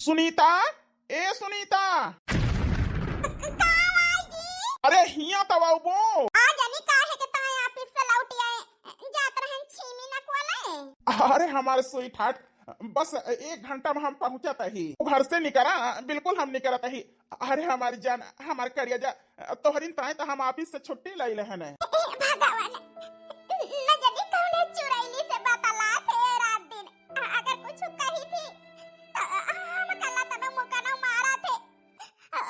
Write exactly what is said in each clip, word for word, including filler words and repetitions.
सुनीता, ए सुनीता। का भाई जी? अरे हियां तो आउबो। आ जानी काहे के ताए office से लौटी आए, जात रहन छीमी नकवाले। अरे हमार sweetheart, बस एक घंटा में हम पहुंचत ही। तू घर से निकरा, बिल्कुल हम निकरत ही। अरे हमारी जान, हमार करेजा, तोहरिन ताए तो हम office से छुट्टी लई लेहन। ए भगवान, न जानी कौने चुड़ैली से बतलात है रात दिन। अ-, अगर कुछ कही थी तो हम कला तनो मुकनो मारा थे। अ,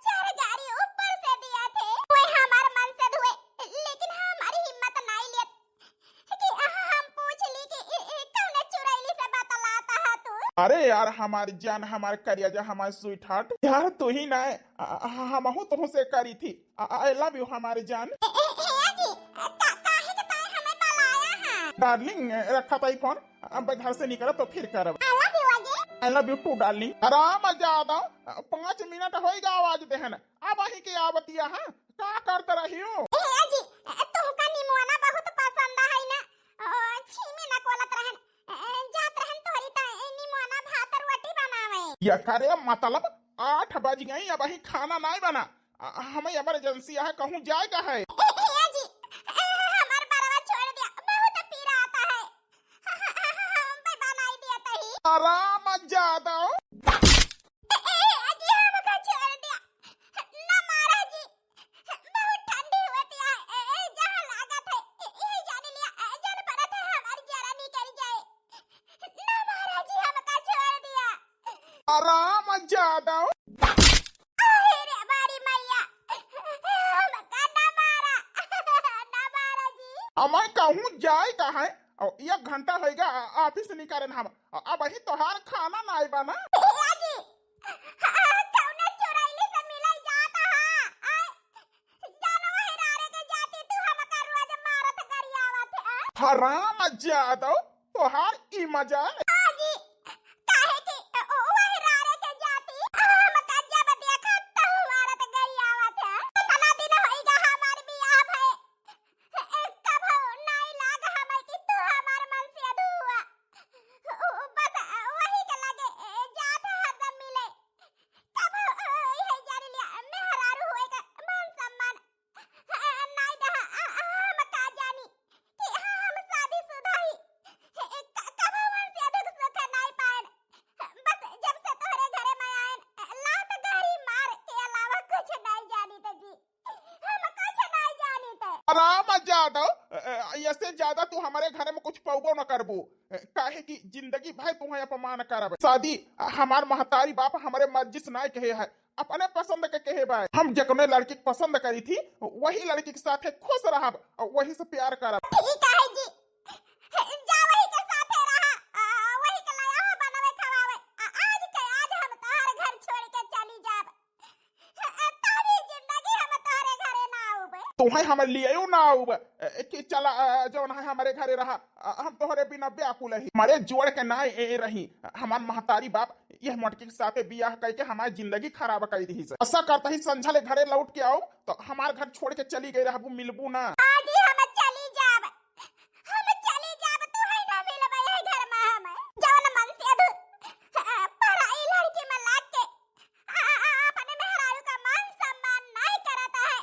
चार गारी ऊपर से दिया थे। कोई हमार मन से धुए, लेकिन हमारी हिम्मत नहीं लियत कि हम पूछ ली कि इ, इ, कौने चुड़ैली से बतलाता है तू? अरे यार, हमारी जान, हमार करेजा, हमार sweetheart, यार तू ही ना, अ, अ, हमहू तुहसे करी थी। I love you हमारी जान। ए, ए, ए जी, का, काहे के ताई हमें बुलाया है? Darling, रखा ताई phone, अब घर से निकला तो फिर करब। I love you अजी। I love you too darling। आराम आ जाओ, पाँच मिनट होई गा आवाज देहन। अब अही के आवतिया, हाँ? का करत रही हो? ए जी, तुमका निमोना बहुत पसंद है ना? ओ, छीमी नकवालत रहन। ए, जात रहन तोहरी त, ए, निमोना भात रोटी बनावे। ये करे मतलब आठ बज गई, अब अही खाना नहीं बना। आ, हमें emergency है, कहूँ जाए का है। ए, ए, ए जी, ए, हमार बरवा छोड़ दिया, बहुत पीरा आता है। हम पे बनाई दिया तही। आराम आ जाओ। ए, ए, ए जी, हमका छोड़ दिया। ना मारा जी, बहुत ठंडी होती है। ए, ए, जहाँ लागत है, ए, ए, जान लिया, ए, जान पड़त है, हमारी जरा निकल जाए। ना मारा जी, हमका छोड़ दिया। आराम आ जाओ। अरे रे बारी मैया, हमका ना मारा, ना मारा जी। हमार कहूँ जाए का है, और एक घंटा होइगा आ-, office निकरन हम। आ, अब ही तोहार खाना नाई बना। भैया जी, हाँ, कौने चुड़ैली से मिले जाता है? आ, जानो है रारे के जाती, तू हमका रोज मारत गरियावत है, आ? हराम जादो, तोहार ई मजाल। हाँ जी, काहे कि ओ, ओ, वही रारे के जाती, हमका जब देखा, तू मारत गरियावत है। इतना दिन होइगा हमार बियाह भए, ए, कभो नाई लाग हमें कि तू हमार मन से अधुआ। उ, उ, बस, अ, वही के लगे, ए, जात हरदम मिले। कभो, अ, यही जान लिया, मेहरारू हुए का मान सम्मान, अ, नाई दहा, अ, अ, हम का जानी कि हम शादीशुदा ही। ए, क-, कभो मन से अधुक सुख नाई पाएन। बस जब से तोहरे घरे में आएन, लात गारी मार के अलावा कुछ नाई जानी त जी। हम कुछ नाई जानी त। आराम आ जादो, अ, अ, ऐसे ज्यादा तू हमारे घर में कुछ पौबो न करबू, अ, काहे कि जिंदगी भर तुम्हें अपमान करब। शादी, अ, हमार महतारी बाप हमारे मर्जी से नाई कहे है, अपने पसंद के कहे बा। हम जकने लड़की के पसंद करी थी, वही लड़की के साथे खुश रहब और वही से प्यार करब। ठीक है जी, जा वही के साथे रहा, अ, वही के लाया हो बनावे खवावे। अ, आज के आज हम तोहर घर छोड़ के चली जाब। तारी जिंदगी हम तोहरे घरे ना आउबे। तोहे हम लियो ना आउब, ए, कि चला, अ, जौन है हमरे घरे रहा, अ, हम तोहरे बिना व्याकुल ही। हमरे जोड़ के ना ए, ए रही, हमार महतारी बाप यह मोटकी के साथे बियाह कइके हमार जिंदगी खराब कइ दिहिस। ऐसा करता ही संझा ले घरे लौट के आउब, तो हमार घर छोड़ के चली गई रहबू, मिलबू ना। आज ही हम चली जाब, हम चली जाब, तू है ना मिलबे यही घर में हम। जौन मन से अधू, अ, पराई लड़की में लाग के आ, आ, आ, अपने मेहरारू का मान सम्मान नाई करत है।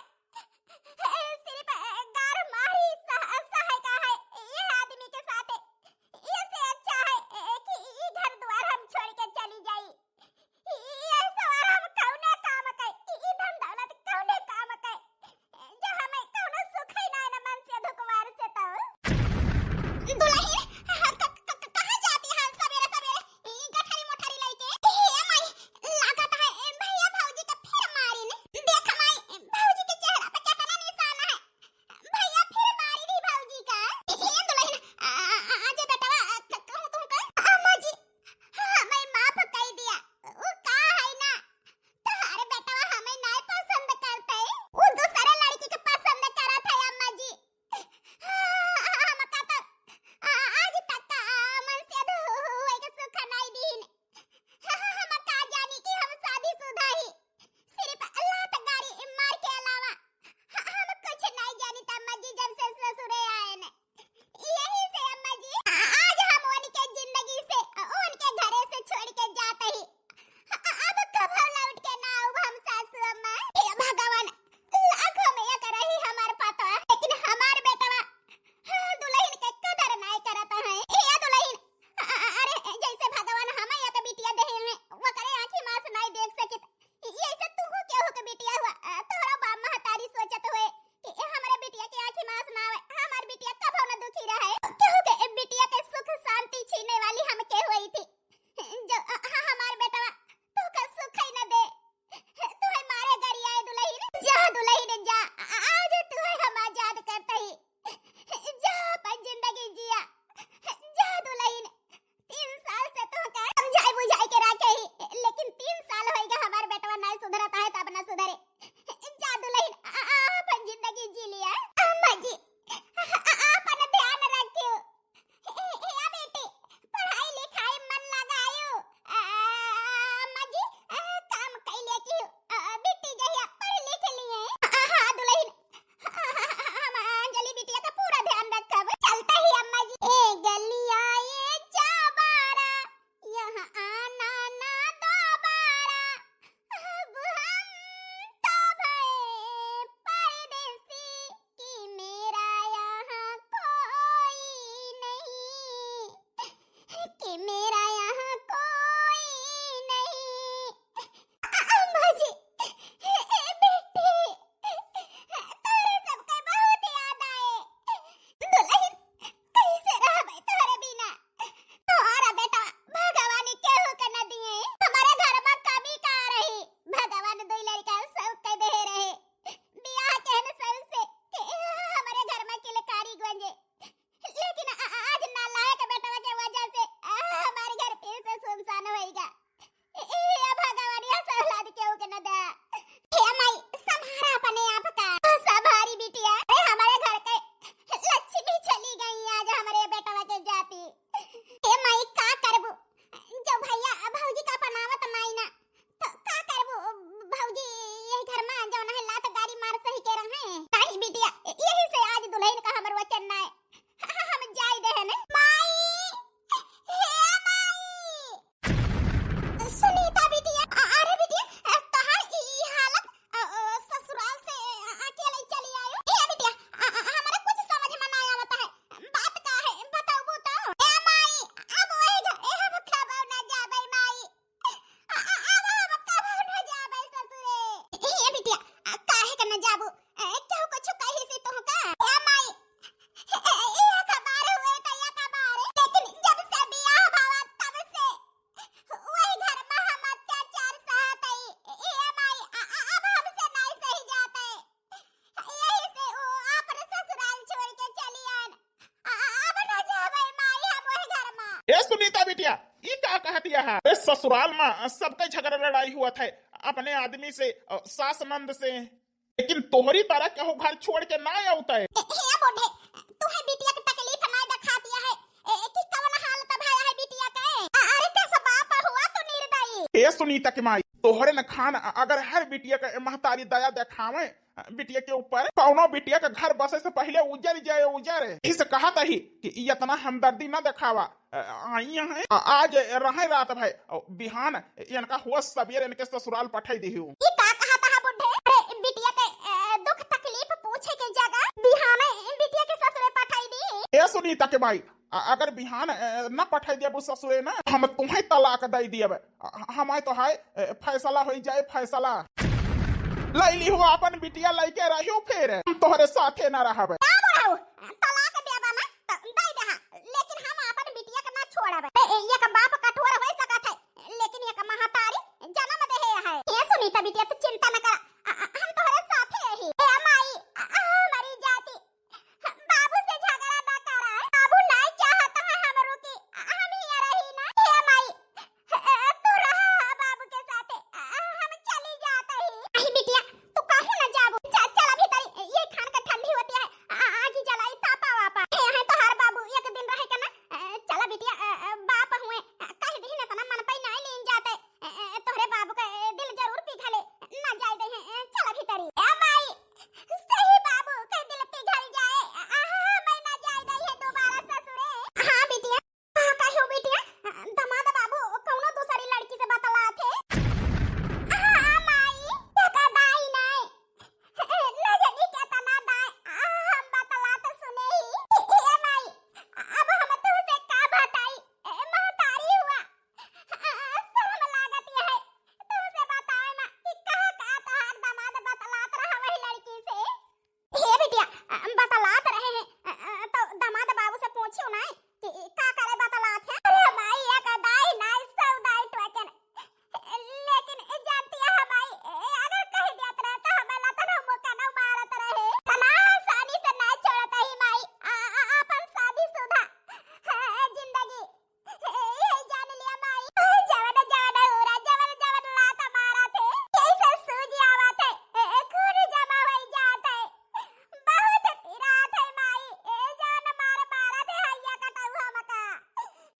सिर्फ, ए, गार मारी सह-, सहे का है, ये आदमी के साथ, ये से अच्छा है, ए, कि ई घर द्वार हम छोड़ के चली जाई। ई, ई सवार हम कौने काम के, ई, ई धन दौलत कौने काम के, जो हमें कौनो सुख ही ना, ना सुनीता बिटिया, ई का कहतिया है? ए, ससुराल मा सबके झगड़ा लड़ाई हुआ था अपने आदमी से, अ, सास नंद से, लेकिन तोहरी तरह केहू घर छोड़ के ना आवता है। ए, हे बूढ़े, तू है बिटिया के तकलीफ ना दिखातिया है, ए, कि कवन हालत भया है बिटिया के? अ-, अरे कैसा बाप हुआ तू निर्दयी। ए सुनीता के माई, तोहरे न खान अ-, अगर हर बिटिया के महतारी दया दिखावे, बिटिया के ऊपर, कौनो बिटिया के घर बसे से पहिले उजर जाए, उजर। इसे कहत ही कि इतना हमदर्दी न दिखावा। अ, आई हैं, अ, आज रहे रात भर, अ, बिहान इनका होश सबेर इनके ससुराल पठाई दिहू। ई का कहत हा बुढ़े? अरे बिटिया के, अ, दुख तकलीफ पूछे के जगह बिहान बिटिया के ससुरे पठाई दी। ए सुनीता के माई, अ-, अगर बिहान, अ, न पठाई दियब ससुरे ना, हम तुम्हें तलाक दे दियब। अ, हमारे तो है, अ, फैसला हो जाए, फैसला। लैली हो अपन बिटिया लैके रहियो फिर, हम तोहरे साथे न रहब। का बुढ़ऊ, तलाक देबा ना त दे देहा, लेकिन हम अपन बिटिया के ना छोड़ब। ए, ए, एक बाप कठोर हो सकत है, लेकिन एक महतारी जन्म देहे है। ए सुनीता बिटिया, तू चिंता न करा, अ, अ, हम तोहरे साथे रही। ए माई, अ, अ, हमारी जाति, बाबू से झगड़ा ना करा। बाबू नाई चाहत है हमरो के हम हिया रही ना। हे माई, तू रहा बाबू के साथे, हम चली जात ही। अही बिटिया, तू काहे ना जाबू? च-, चला भीतरी, ये खान के ठंडी होती है, आ-, आगी जलाई, तापा वापा। हे, हैं तोहार बाबू, एक दिन रहे के ना। चला बिटिया, बाप हुए, कह दिहिन इतना मन पे नाई लीन जाते। तोहरे बाबू के दिल जरूर पिघले, ना जाए दे हैं। चला भीतरी। ए माई, सही बाबू के दिल पिघल जाए। आहा, मैं ना जाए दे है दोबारा ससुरे। हाँ बिटिया। हाँ, कहो बिटिया, दमाद बाबू कौनो दूसरी लड़की से बतलात है। हाँ, हाँ, माई, टका दाई नाय। ना जानी केतना दाय, हम बतलात सुने ही। ए माई, अब हम तुहसे का बताई, ए महतारी हुआ। शर्म लागत है तुहसे बताए मा कि कहा का तहार दामाद बतलात रहा वही लड़की से। हे बिटिया, अ, बतलात रहे हैं, अ, अ, तो दामाद बाबू से पूछियो ना कि का करे बतलात है। अरे माई, एक दाई नाई, सौ दाई टोकन। लेकिन जानती है माई, अगर कह देत रहे तो हमें लतन मुका न मारत रहे। तना आसानी से ना छोड़त ही माई, आ, आ, अपन शादीशुदा, हाँ, जिंदगी। ए, ए, जान लिया माई। जवन, जवन उरा, जवन, जवन लात मारत है, कैसे सूझ आवत है, ए, ए, खून जमा होई जात है। बहुत पिरात है माई, ए, जान मार मारत है, हैया कटाऊ हमका।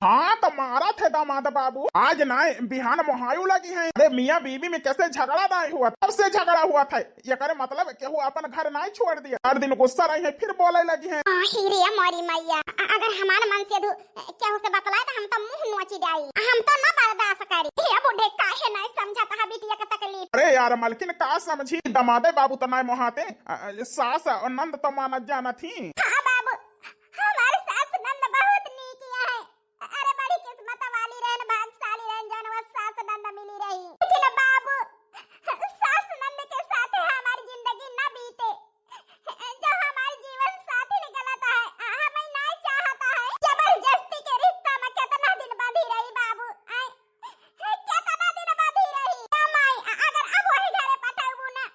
हाँ, तो मारत है दामाद बाबू। आज ना, बिहान मोहायु लगी है। अरे मियाँ बीवी में कैसे झगड़ा ना हुआ, तब से झगड़ा हुआ था। एकरे मतलब केहू अपन घर नाई छोड़ दिया। हर दिन गुस्सा रही है, फिर बोले लगी है। हाँ, ही रे मोरी मैया, अ-, अगर हमार मन से धू, केहू से बतलाए तो हम तो मुंह नोची जाई। हम तो ना बर्दाश्त करी। हे बूढ़े, काहे नाई समझत हा बिटिया के तकलीफ? अरे यार मलकिन, का समझी, दमादे बाबू तो नाई मोहाते, अ, अ, सास और नंद तो मानत जानत ही। हाँ बाबू, हमार सास नंद बहुत नीक है। अरे बड़ी किस्मत वाली रहन, भागशाली रहन, जौन वो सास नंद मिली रही। लेकिन बाबू, सास नंद के साथे हमारी जिंदगी न बीते। जो हमारी जीवन साथी निकलता है, आ, हमें नहीं चाहता है। जबरदस्ती के रिश्ता में कितना दिन बंधी रही बाबू, आए, कितना दिन बंधी रही। ए माई, अ-, अगर अब वही घरे पठाऊ ना,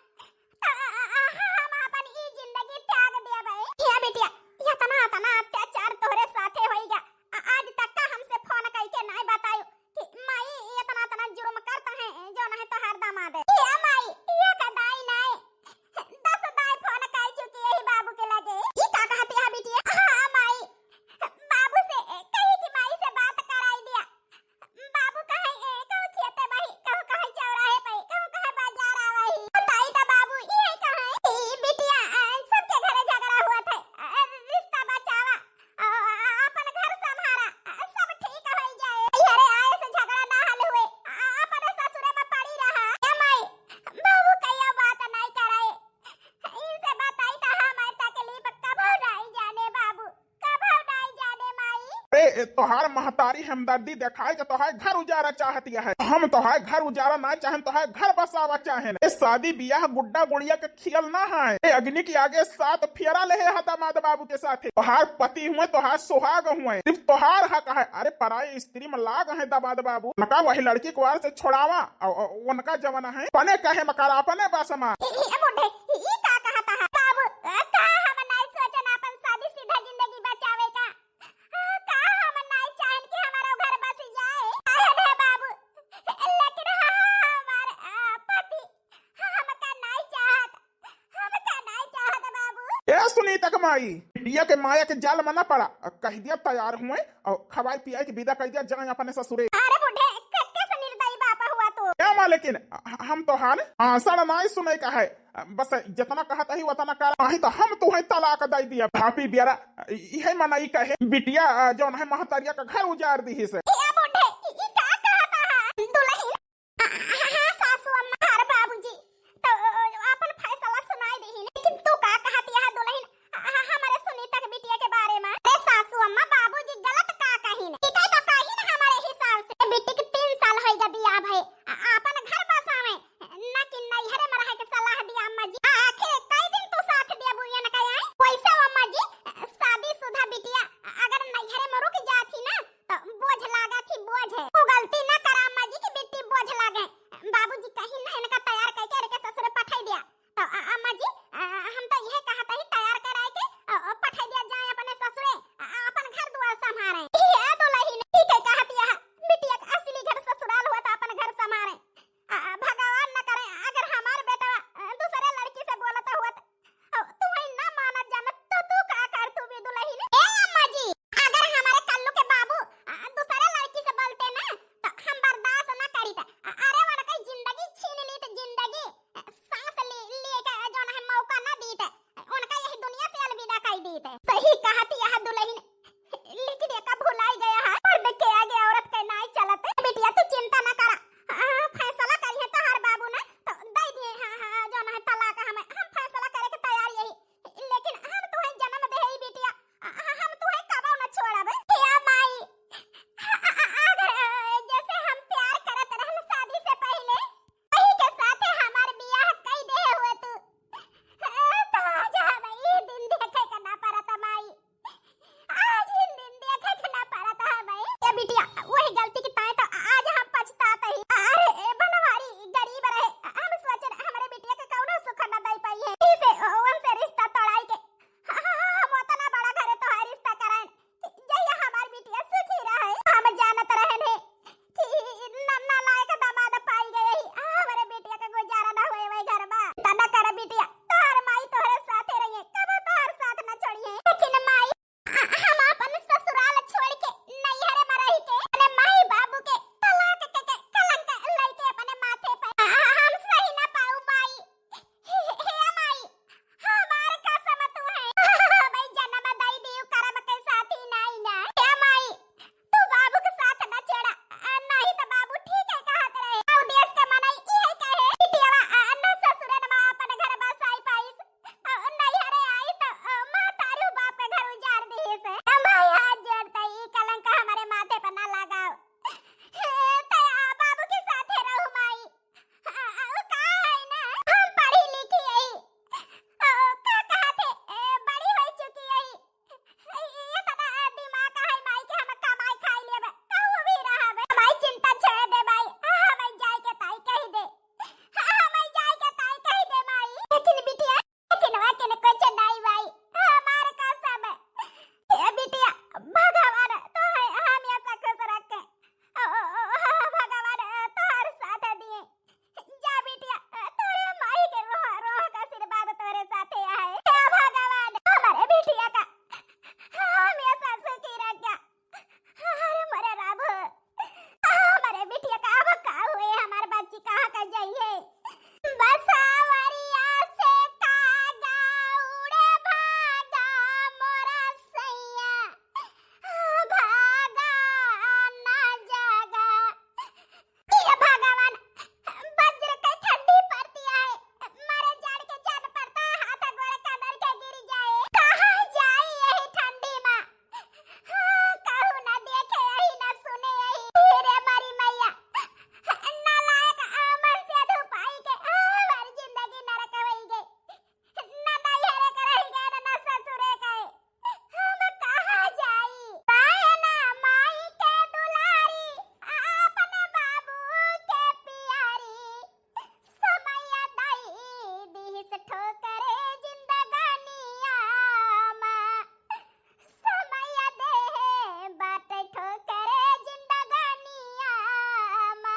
तो, अ, अ, अ, हम अपन ई जिंदगी त्याग देबे। हे बिटिया, इतना, इतना अत्याचार तोहरे साथे होइगा। आ-, आज तक का हमसे फोन कइके नाय बतायो कि माई इतना, इतना जुर्म करता है, जो ना है तोहार दामाद। हे माई, ये का दाई नाय, दस दाई फोन कर चुकी यही बाबू के लगे। ई का कहती है बिटिया? हाँ माई, बाबू से कही कि माई से बात कराई दिया। बाबू कहे, ए, कहूँ खेते बही, कहूँ कहे चौराहे पे, कहूँ कहे बाजार आवही। बताई त बाबू, इहे कहे, ई बिटिया, आ, सबके घरे झगड़ा हुआ थे, आ, रिश्ता बचावा, आ, आ, अपन घर संभारा, आ, सब ठीक हो जाए। घरे आए से झगड़ा ना हल हुए, आ, अपन ससुरे में पड़ी रहा। ए माई, बाबू कहियो बात नहीं करे, इनसे बताई त हमार तकलीफ कबो नहीं जाने बाबू। कबो नाई जाने माई। ए, ए, तोहार महतारी हमदर्दी देखाए के तोहार घर उजारा चाहतिया है। हम तोहार घर उजारा ना चाहेन, तोहार घर बसावा चाहेन। ए, शादी बियाह गुड्डा गुड़िया के खेल ना है। ए, अग्नि के आगे सात फेरा लेहे हा दामाद बाबू के साथे। तोहार पति हुए, तोहार सुहाग हुए, सिर्फ तोहार हक है। अरे पराई स्त्री में लाग है दामाद बाबू। उनका वही लड़की कुआर से छोड़ावा, और, और उनका जमाना है, पने कहे मकारा, पने बस मा। ए, ए, बुढ़े, ई का कहता है बाबू? का हम नाई सोचन अपन शादी सीधा जिंदगी बचावे का? का हम नाई चाहन कि हमारा सुनीता के माई, बिटिया के माया के जाल में ना पड़ा, कहि दिया तैयार हुए और खवाए पियाए के विदा कहि दिया, जाए अपने ससुरे। अरे बूढ़े, क-, कैसे निर्दयी बाप हुआ तू? क्या माँ, लेकिन ह-, हम तो हाल आषाढ़ नाई सुने का है, बस जितना कहत ही उतना कर, नहीं तो हम तुहे तलाक दे दिया। भाभी बियारा, इ-, इहे मनई कहे, बिटिया, अ, जौन है महतरिया का घर उजाड़ दिहिस। ए बूढ़े, इ, इ का कहत है? दुलहिन, हाँ, हाँ, सासू अम्मा, हर बाबूजी, तो, अ, अपन फैसला सुनाई दिहिन, लेकिन तू का कहत है दुलहिन, अ, अ, हमारे सुनीता के बिटिया के बारे में? अरे सासू अम्मा, बाबूजी गलत का कहिन? ई तो कहिन हमारे हिसाब से, बिटी के तीन साल होई गया बियाह भए, अ, अपन घर बसावे, ना कि नैहरे में रहे के सलाह दिया अम्मा जी। आ, आखिर कई दिन तू साथ दिया बुढ़िया न कहे? वैसे अम्मा जी, शादीशुदा बिटिया अगर नैहरे में रुक जाती ना, तो बोझ लागा थी, बोझ। तू गलती ना करा अम्मा जी कि बिट्टी बोझ लागे। बाबूजी कहीं ना इनका तैयार करके इनके ससुरे पठाई दिया। तो अ-, अम्मा जी, अ, हम तो यह कहत ही तैयार कराए के, अ, अ, पठाई दिया जाए अपने ससुरे, अ, अ, अपन घर दुआर संभारे। ये दुलहिन ठीक है कहत यह, बिटिया का असली घर ससुराल हुआ तो अपन घर संभारे। आ, भगवान न करे, अगर हमार बेटा, अ, दूसरे लड़की से बोलत हुआ त, अ, तू ही ना मानत जानत, तो तू का कर, तू भी दुलहिन? ए अम्मा जी, अगर हमारे कल्लू के बाबू, अ, दूसरे लड़की से बोलते ना, तो हम बर्दाश्त ना करीत। अ, अरे, उनका जिंदगी छीन लीत, जिंदगी, अ, सांस ले, लिए के जौन है मौका ना दीत। उनका यही दुनिया से अलविदा कई दीत। सही कहत यह दुलहिन, लेकिन एका भुलाई गया है, मर्द के आगे औरत के नाई चलत। बिटिया तू चिंता ना करा, हाँ, फैसला करिहे तोहार बाबू ना, तो दे दिए, हाँ, हाँ, जौन है तलाक हमें, हम फैसला करे के तैयार यही, लेकिन हम तुहे जन्म दे ही बिटिया, हाँ, हम तुहे कबो न छोड़ब। हे माई, हाँ, हाँ, हाँ, अगर, अ, जैसे हम प्यार करत रहन शादी से पहले, वही के साथे हमार बियाह कई दे हुए तू, तो आज हम ई दिन देखे के ना परत माई, आज ई दिन देखे के ना परत है माई। ए बिटिया, वही गलती की ताई तो आज हम पछतात ही। अरे ए बनवारी गरीब रहे, हम सोचे हमरे बिटिया के कौनो सुख न दे पाई है, इसे उनसे रिश्ता तोड़ाई के हम उतना बड़ा घरे तोहार रिश्ता कराएन। जहिया हमार बिटिया सुखी रहे, हम जानत रहन है कि न-, नालायक दामाद पाई गए ही, हमरे बिटिया के गुजारा ना होए वही घर में। तना कर बिटिया, तोहर माई तोहरे साथे रहिए, कबो तोहर साथ न छोड़िए। लेकिन माई, हम अपन ससुराल छोड़ के नैहर में रह के अपने माई बाबू के तलाक के, के कलंक लेके अपने माथे पे हम सही ना पाऊ माई। हे, हे माई, हमार कसम तू है। भाई जन्म दई दियो करम के साथी नाई ना। हे माई, तू बाबू के साथ न छोड़ा, आ, नहीं तो बाबू ठीक है कहत रहे। और देश के मनई इहे कहे, बिटियावा, आ, न ससुरन में अपन घर बसाई पाइस, आ, नैहरे आई तो, आ, महतारू बाप के घर उजाड़ दिहिस। ए माई, हाथ जोड़ते ई कलंक हमारे माथे पर ना लगाओ। हे, ते, आ, बाबू के साथे रहू माई। आ, आ, उ का है ना, हम पढ़ी लिखी हई। आ, का कहत है, ए, बड़ी हो चुकी हई। ए, ये तना दिमाग है माई के हम कमाई खाई लेब, कहूँ भी रहब। माई चिंता छोड़ दे माई, आ, हमें जाए के ताई कही दे। आ, हमें जाए के ताई कही दे माई। लेकिन बिटिया, लेकिन वह के कुछ नहीं भाई, हमार कसम। हे बिटिया, भगवान तो है हमेशा खुश रखे। ओ, ओ, ओ, भगवान तोहर साथ दिए। जा बिटिया, तोरे माई के रोह, रोह का आशीर्वाद तोरे साथे आए। हे भगवान, हमारे बिटिया का हमेशा सुखी रखा। अरे मोरे राम, हमरे बिटिया का अब का हुए, हमार बच्ची कहाँ का जाइए? बसावरिया से कागा उड़े भागा मोरा सैया, भागा ना जागा। हे भगवान, वज्र के ठंडी पड़ती है, मारे जाड़ के जान पड़ता, हाथ गोड़ कदर के गिर जाए। कहाँ जाई यही ठंडी में? हाँ, कहू ना देखे यही, ना सुने यही। हे रे मारी मैया, नालायक आमन से धुपाई के हमार जिंदगी नरक होई गई। ना नैहरे के रह गए, ना ससुरे के। हम कहाँ जाई? काहे ना माई के दुलारी, अपने बाबू के पियारी। समया दाई दिहिस ठोकरे जिंदगानिया मा। समया देहे बाटे ठोकरे जिंदगानिया मा।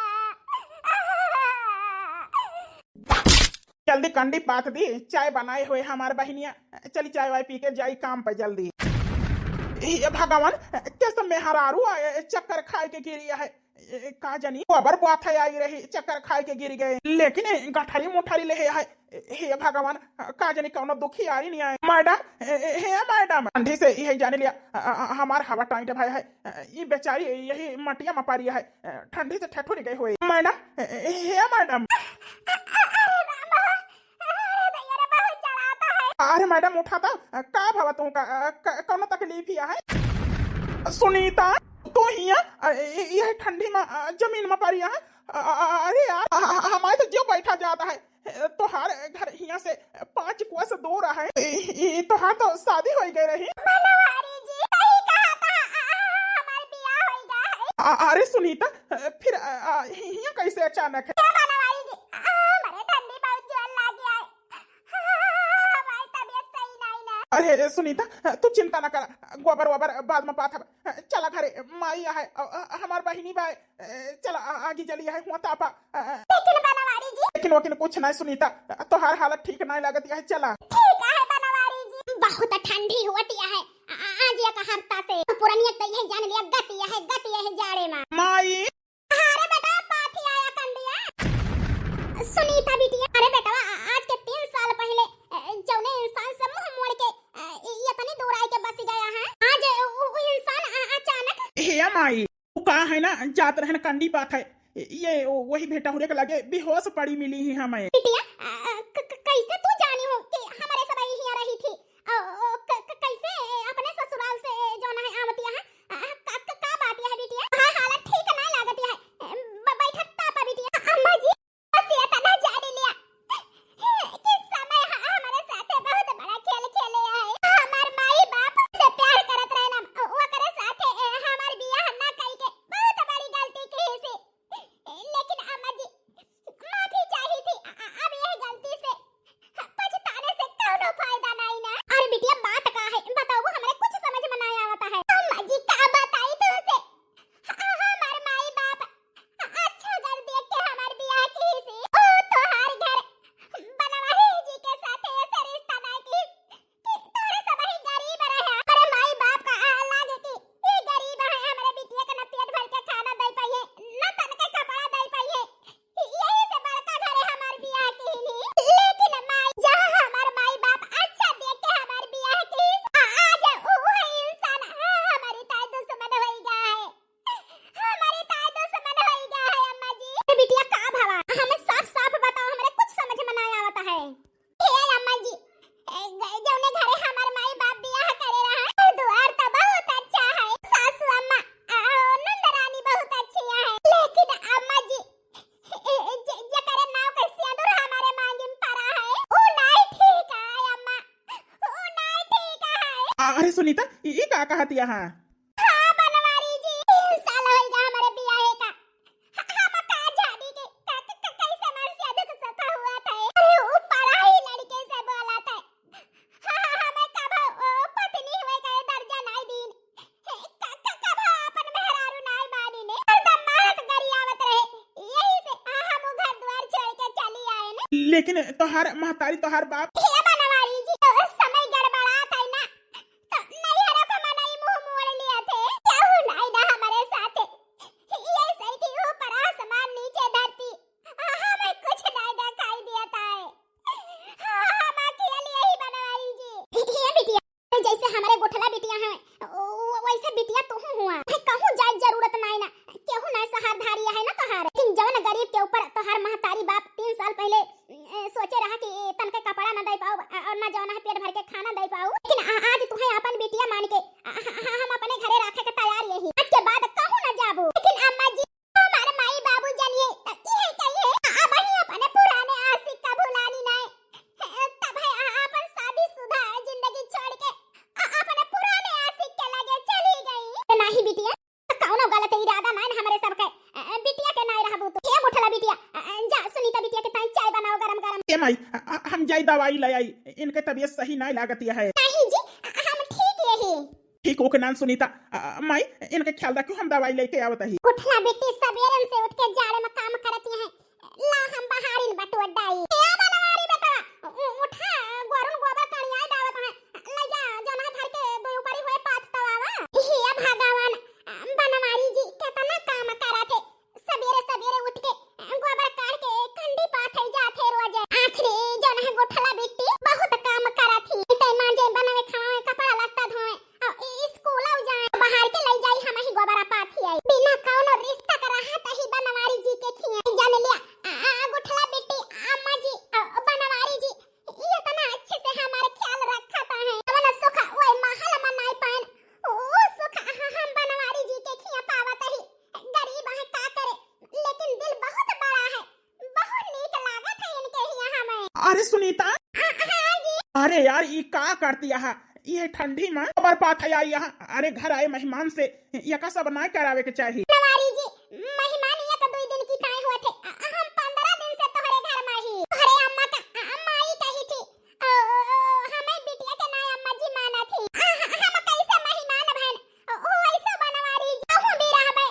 जल्दी कंडी पात दी, चाय बनाए हुए हमार बहिनिया। चली चाय वाय पी के जाई काम पे जल्दी। हे भगवान, के सब मेहरारू आए, चक्कर खाए के गिरी है। ए, का जानी, गोबर बाथे आई रही, चक्कर खाए के गिर गए। लेकिन ए, गठरी मुठरी ले है। हे भगवान, का जानी कौनो दुखियारी नहीं आए। मैडम, ए, ए, हे मैडम, ठंडी से यही जाने लिया, अ, अ, हमार हवा टाइट भाई है। अ, ये बेचारी यही मटिया में पड़ी है। अ, ठंडी से ठठुरी गई हुई। मैडम, ए, ए, हे मैडम। अरे भैया रे, बहुत जलाता है। अरे मैडम, उठा तो। अ, का भवा तू का, अ, क-, कौनो तकलीफ ही है? सुनीता, तू हिया, अ, इ-, इ-, यह ठंडी में, अ, जमीन में पड़ी है। अ, अ, अरे यार, अ, अ, हमारे तो जो बैठा जाता है। अ, तोहार घर हिया से पाँच कोस दूर है। इ-, इ-, तोहार तो शादी हो गई रही। मनवारी जी, सही कहा था। अ, अ, अ, हमार बियाह हो गया है। अ, अरे सुनीता, अ, फिर, अ, अ, हि-, हिया कैसे अचानक है? ए मनवारी जी, अ, हमारे ठंडी बहुत जोर लाग गया है। हमारी तबीयत सही नहीं ना। अरे सुनीता, तू चिंता ना कर, गोबर वोबर बाद में पाथब। चला घरे, माई आहे, अ, अ, हमार बहिनी बा, अ, चला आ-, आगी जली आहे, हुआ तापा। अ, अ। लेकिन बनवारी जी। लेकिन वकिन कुछ नहीं सुनीता, तोहार हालत ठीक नहीं लगत आहे, चला। ठीक आहे बनवारी जी, बहुत ठंडी होती आहे। आ-, आ-, आज एक हफ्ता से पुरनिया तो यही जान लिया, गति आहे, गति आहे जाड़े में। माई। अरे बेटा, पाथी आया कंडिया। सुनीता बिटिया, अरे बेटवा, आ-, आज के तीन साल पहिले, ए, जौने इंसान से मुंह मोड़ के, ए, इ-, इतनी दूर आए के बस गया है, आज उ, उ इंसान अ-, अचानक। हे माई, वो का है ना, जात रहन कंडी पाथे, ये वही भेटा हुरे के लगे बेहोश पड़ी मिली ही हमें। बिटिया, अ, अ, क-, क-, कैसे तू जानी हो कि हमारे सब यही हिया रही थी? ओ, ओ, क-, क-, कैसे अपने ससुराल से जौन है आवतिया है? आ, का, का, का बात है बिटिया? हाँ, हालत ठीक ना लागत है। ब-, बैठक तापा बिटिया। अम्मा जी, बस ये तना जान लिया कि समय ह-, हमारे साथे बहुत बड़ा खेल खेले है। हमार माई बाप से प्यार करत रहे ना, ओकरे साथे, ए, हमार बियाह ना कई के बहुत बड़ी गलती की से। लेकिन अम्मा जी, माफी चाही थी। अ-, अ-, अब यह गलती से पछताने से कौनो फायदा नहीं ना। अरे बिटिया, बात का है? बताओ, हमरे कुछ समझ में नहीं आवता है। अम्मा जी, का बताई तुमसे? ह-, हमार माई बाप अच्छा घर देख के हमार बियाह की से। ओ तोहार घर बनवारी जी के साथ ऐसे रिश्ता नहीं की कि तोहरे सबही गरीब रहे। हमरे माई बाप का आ लागे कि ई गरीब है, हमरे बिटिया के न पेट भर के खाना दे पाइए, न तन के कपड़ा दे पाइए। यही से बड़का घरे हमार बियाह किहिनी। लेकिन माई, जहाँ हमार माई बाप अच्छा देख के हमार बियाह किहिस, आ-, आज उ है इंसान, हाँ, हमारी ताई दुश्मन होई गया है। हमारी ताई दुश्मन होई गया है, अम्मा जी। ए बिटिया, का भवा? हमें साफ साफ बताओ, हमरे कुछ समझ में ना आवता है। हे अम्मा जी, ए, ग-, जौने घरे हमार माई बाप बियाह करे रहा, दुआर तो बहुत अच्छा है। सासू अम्मा, आ, नंद रानी बहुत अच्छी है। लेकिन अम्मा जी, ए, जे-, जेकरे नाव के सिंदूर हमारे मांगी में पड़ा है, उ नहीं ठीक है अम्मा, उ नहीं ठीक है। अरे सुनीता, ई, ई का कहत यहाँ? हाँ, बनवारी जी, तीन साल होइगा हमरे बियाहे का। ह-, हम का जानी के क-, क-, क-, कैसे मनुष्य दुख सता हुआ था। अरे, ऊ पराई लड़के से बोला था। हाँ, हाँ, हमें कबो, ओ, पत्नी हुए का दर्जा नाई दीन। हे, क-, क-, कबो अपन मेहरारू नाई मानी ने। हरदम महक गरियावत रहे। यही से, हाँ, हम घर द्वार छोड़ के चली आए ने। लेकिन तोहार महतारी, तोहार बाप। हे बनवारी जी, ओ समय गड़बड़ात है ना। त नैहरो के मनई मुंह मोड़ लिया थे। केहू नाई ना हमरे साथे। ये सही कि ऊपर आसमान नीचे धरती, हमें कुछ नाई दिखाई दिया था। हम अकेले ही बनवाई जी। ये बिटिया, जैसे हमरे गोठला बिटिया है, ओ, वैसे बिटिया तू हुआ। कहूँ जाए जरूरत नाई ना, केहू ना सहारधारी है ना तोहार। लेकिन जौन गरीब के ऊपर तोहार महतारी बाप तीन साल पहले ए, सोचे रहा कि तनके कपड़ा न दे पाऊ, अ, और न जौन है पेट भर के खाना दे पाऊ, लेकिन आ-, आज तुहे अपन बिटिया मान के, आ, आ, आ, हम अपने घरे रखे के तैयार यही। आज के बाद कहूँ न जाबू। लेकिन अम्मा जी, हमार माई बाबू जानिए त इहे कहिए, आ, अब ही अपने पुराने आशिक का भुलानी नाय। ए, तब है आ, अपन शादीशुदा जिंदगी छोड़ के, आ, अपने पुराने आशिक के लगे चली गई। नहीं बिटिया, कौनो गलत इरादा नाय न हमरे सबके। अ, अ, बिटिया के नाय रहबू तू। हे मोठला बिटिया, अ, अ, जा सुनीता बिटिया के ताई चाय बनाओ गरम गरम। ए माई, अ, अ, हम जाई दवाई ले आई, इनके तबीयत सही नाय लागत है। नहीं जी, अ, हम ठीक यही। ठीक ओके नान सुनीता, अ, अ, माई, इनके ख्याल रखियो, हम दवाई लेके आवत ही। मोठला बेटी सबेरन से उठ के जाड़े में काम करती है, ला हम बहारिन बटुआ डाई। ए बनवारी बेटवा, उ-, उ-, उठा, गोरुन गोबर कड़ियाई डावत है। अरे सुनीता, हाँ जी। अरे यार, ई का करती यहाँ, ये ठंडी में बरपात है आई यहाँ। अरे घर आए मेहमान से ये का सब ना करावे के चाही। बनवारी जी, मेहमान एक दुई दिन की काहे होत है? अ-, हम पंद्रह दिन से तोहरे घर में ही। तोहरे अम्मा का, अ, माई कही थी, ओ, ओ, ओ, हमें बिटिया के ना अम्मा जी माना थी। अ, हम कैसे मेहमान भन? ओ, ओ, ऐसे बनवारी जी, कहूँ भी रहबे,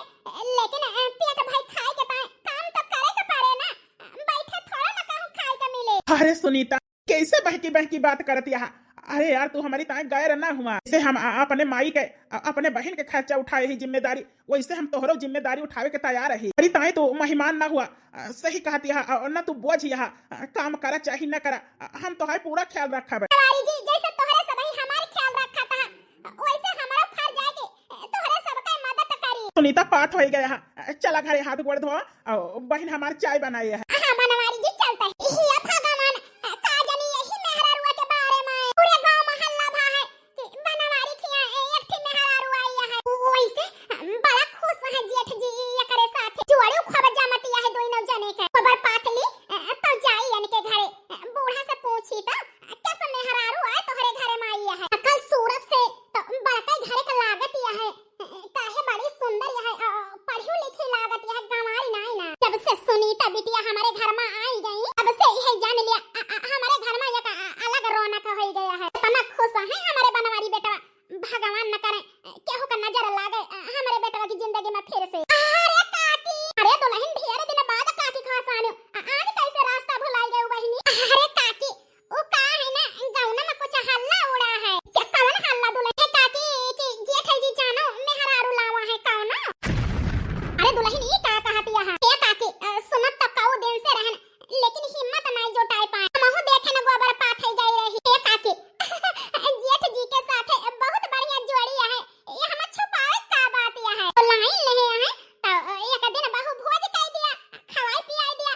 लेकिन, अ, पेट भर खाए के ताए काम तो करे के पड़े ना। बैठे थोड़ा ना कहूँ खाए के मिले। अरे सुनीता, कैसे बहकी बहकी बात करत यहाँ? अरे यार, तू हमारी ताए गैर ना हुआ। जैसे हम अ-, अपने माई के, अ-, अपने बहन के खर्चा उठाए ही जिम्मेदारी, वैसे हम तोहरो जिम्मेदारी उठावे के तैयार रही। अरे ताए तू मेहमान ना हुआ, अ, सही कहत यहाँ, अ, ना तू बोझ यहाँ, अ, काम करा चाहे ना करा, अ, हम तोहार पूरा ख्याल रखब। बनवारी जी, जैसे तोहरे सबही हमार ख्याल रखत है, वैसे हमारा फर्ज है कि तोहरे सबके मदद करी। सुनीता, पात हो गया है, चला घरे हाथ गोड़ धो, अ, बहन हमार चाय बनाए है। हाँ बनवारी जी, चलते हैं। हे भगवान, का जानी यही मेहरारुआ के बारे में पूरे गांव मोहल्ला भा है कि बनवारी खिया एक ठे मेहरारू आई है। वैसे बड़ा खुश है जेठ जी एकरे साथ। जोड़ी खूब जमतिया है दोनों जने के। खबर पातली तो जाई इनके घरे, बूढ़ा से पूछी तो कैसे मेहरारू आए तोहरे घरे में आई है। कल सूरत से तो बड़का घरे का लागत यह है। काहे बड़ी सुंदर यह, अ, पढ़ी लिखी लागत यह, गंवारी नाई ना। जब से सुनीता बिटिया हमारे घर में आई गई, तब से यह जान लिया, अ, अ, हमारे घर में एक, अ, अलग रौनक हो गया है। इतना खुश है हमारे बनवारी बेटवा, भगवान न करे, अ, केहू का नजर लागे, अ, हमारे बेटवा की जिंदगी में फिर से। अरे काकी, अरे दुल्हन ढेर दिन बाद काकी खास आने, अ, आज कैसे रास्ता भुलाई गए बहिनी? अरे काकी, ओ का है ना, गौना में कुछ हल्ला उड़ा है। क्या कौन हल्ला दुल्हन? ए काकी, कि जेठ जी जानो, मेहरारू लावा है कौन? अरे दुल्हन, ई का कहत यहाँ? ए काकी, अ, सुनत तो कऊ दिन से रहन, लेकिन हिम्मत नहीं जुटाए पाए। हमहू देखे न गोबर पाथे गई रही। ए काकी, जेठ जी के साथे बहुत बढ़िया जोड़ी है। ये हम छुपावे का बात यह है? तो लाइन नहीं है, तो एक दिन बहू भोज कर दिया, खवाई पियाई दिया,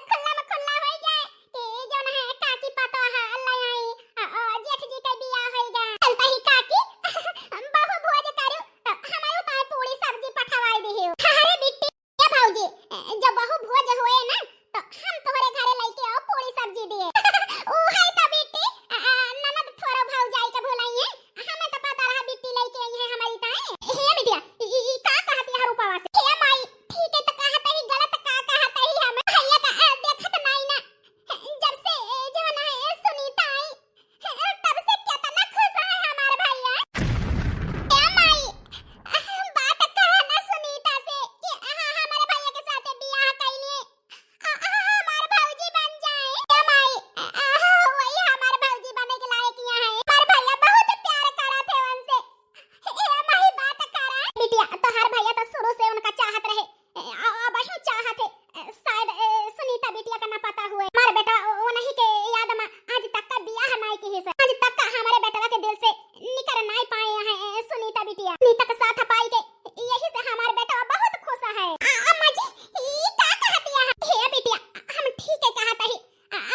खुल्ला में खुल्ला हो जाए। ए, जौन है काकी पतोह ले आई, अ, अ, जेठ जी के बियाह होई गा। चलता ही काकी, बहू भोज करू, तो हमारे ताए पूरी सब्जी पठवाई दिहियो। अरे बिट्टी, ए भौजी, ए, जब बहू भोज होए ना, तो हम तोहरे घरे लेके आओ पूरी सब्जी दिए। ऊ है तो बिट्टी, अ, अ, ननद थोरो भौजाई के भुलाइए, हमें तो पता रहा बिट्टी लेके आई है हमारी ताए। हे बिटिया, ई, ई, ई का कहत है रूपावा से? हे माई, ठीक है तो कहत ही, गलत का कहत ही हम? भैया का, अ, देखत नाई ना। जब से, ए, जवन है, ए, सुनीता आई, ए, तब से केतना खुश है हमार भैया। ए माई, बात कहा ना सुनीता से कि अहाँ हमारे भैया के साथे बियाह कइली, अ, अ, हमार भौजी बन जाए। ए माई, अ, अ, वही हमार भौजी बने के लायक यहाँ है। हमार भैया बहुत प्यार करत है उनसे। ए माई, बात करा। बिटिया, तोहार भैया तो शुरू से उनका चाहत रहे, ए, आ, आ, बढ़िया चाहत है। ए, शायद, ए, सुनीता बिटिया का ना पता हुए। हमारे बेटा वो नहीं के याद में आज तक का बियाह नहीं की है सर। आज तक का हमारे बेटवा के दिल से निकर नहीं पाए हैं, ए, सुनीता बिटिया। सुनीता के साथ पाई के यही से हमारे बेटवा बहुत खुश है। आ, अम्मा जी, ई का कहत है? हे बिटिया, हम ठीक है कहत ही।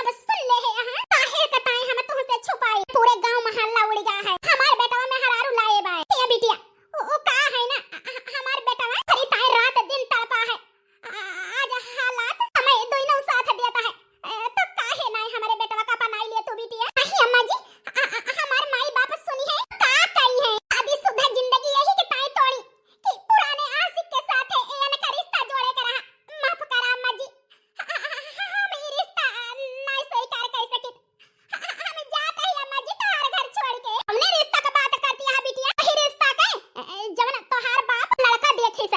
अब सुन ले है यहाँ, काहे का ताई हम तुमसे छुपाई? पूरे गांव मोहल्ला उड़ गया है। हमार बेटवा मेहरारू लाए बाए। ए बिटिया, उ, उ का है ना, ह-, ह-, हमार बेटवा खरी ताई रात दिन तड़पा है। आ-, आज हालात हमें दोनों साथ देता है। ए, तो काहे ना हमारे बेटवा का अपनाई लिया तू बिटिया? नहीं अम्मा जी, अ, अ, हमार माई बाप सुनी है, का कही है? आदि सुधा जिंदगी यही के ताई तोड़ी कि पुराने आशिक के साथ है, एन का रिश्ता जोड़े के रहा। माफ करा अम्मा जी, हम ई रिश्ता नाय स्वीकार कर सकित। हम जात ही अम्मा जी तोहार घर छोड़ के। हमने रिश्ता का बात करती है बिटिया, यही रिश्ता के, जवन तोहार बाप लड़का देखिस,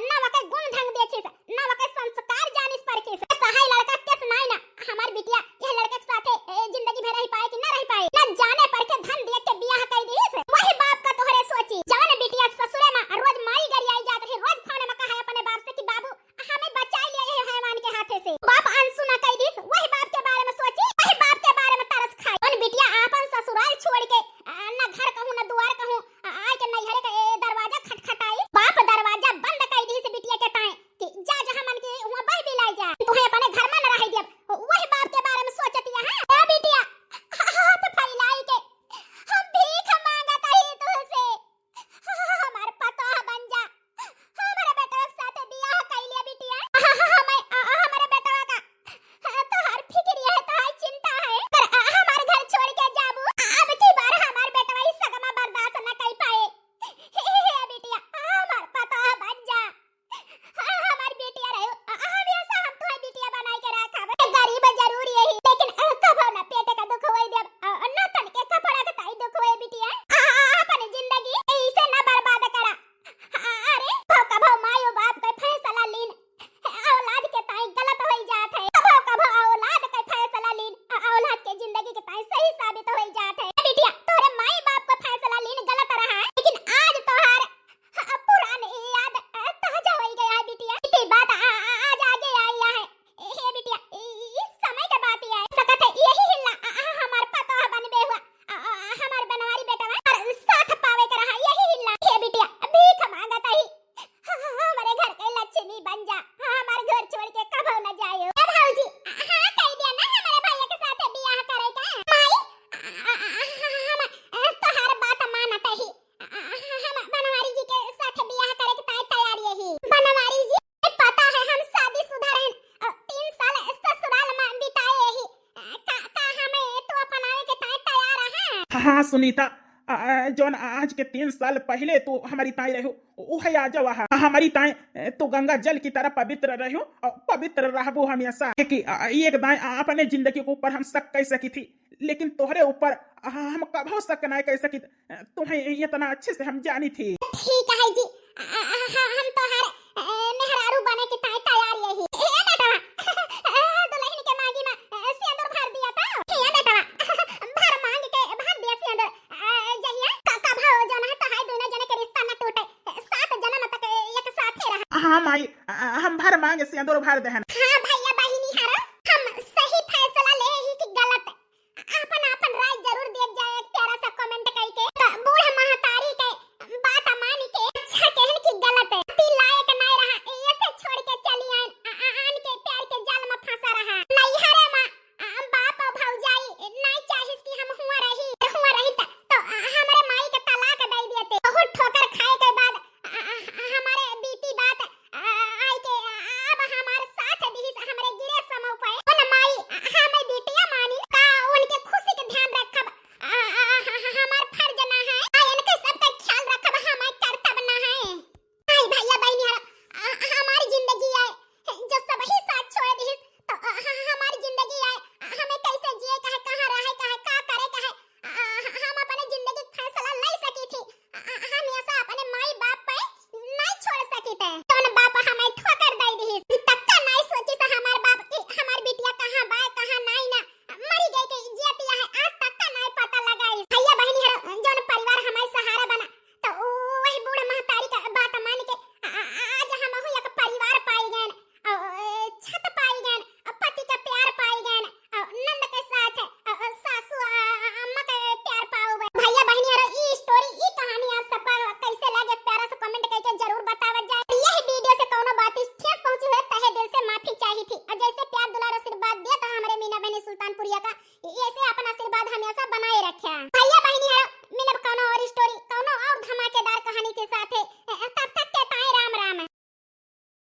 ना वके गुण ढंग देखिस, ना वके संस्कार जानिस परखिस। सहाय लड़का केस नाय ना, हमार बिटिया यह लड़के के साथे, ए, जिंदगी भर रह पाए कि ना रह पाए, ना जाने परखे धन दिए के बियाह कर दिस। वही बाप का तोहरे सोची, जवन बिटिया ससुरे में रोज माई गरियाई जात रही, रोज फोन में कहा अपने बाप से कि बाबू हमें बचाई लिया यह हैवान के हाथे से। बाप अनसुना कई दिस, वही बाप के बारे में सोची, वही बाप के बारे में तरस खाई। उन बिटिया आपन ससुराल छोड़ के, आ, ना घर कहूँ, ना दुआर कहूँ, आ, आए के नैहरे के, ए, दरवाजा खटखटाई। बाप दरवाजा बंद कई दिस बिटिया के ताए कि जा जहाँ मन के हुआ बह बिलाई जा, तुहे अपने घर में न रह दियब। वही बाप के बारे में हाँ सुनीता, आ, आ, जौन आज के तीन साल पहिले तू हमरी ताईं रह्यू, उहै आजो अहा। हमरी ताईं तू गंगा जल की तरह पवित्र रह्यू और पवित्र रहबू हमेशा। कि, आ, एक दाईं, आ, अपने जिंदगी के ऊपर हम शक कइ सकी थी, लेकिन तोहरे ऊपर, आ, हम कभो शक नाहीं कइ सकी। तुहैं इतना अच्छे से हम जानी थी। ठीक है जी, आ, आ, हम तोहार, आ, मेहरारू बने की ताईं तैयार यही। ए बेटवा, दुल्हन के मांगी में, आ, सेंदूर भर दिया तो। ए बेटवा, भर मांग के भर दिया सेंदूर। आ, जहिया क-, कभो जौन है तोहाई दोनों जने के रिश्ता न टूटे, सात जन्म तक एक साथे रहा। हाँ माई, आ, हम भर मांग सेंदूर भर देहन।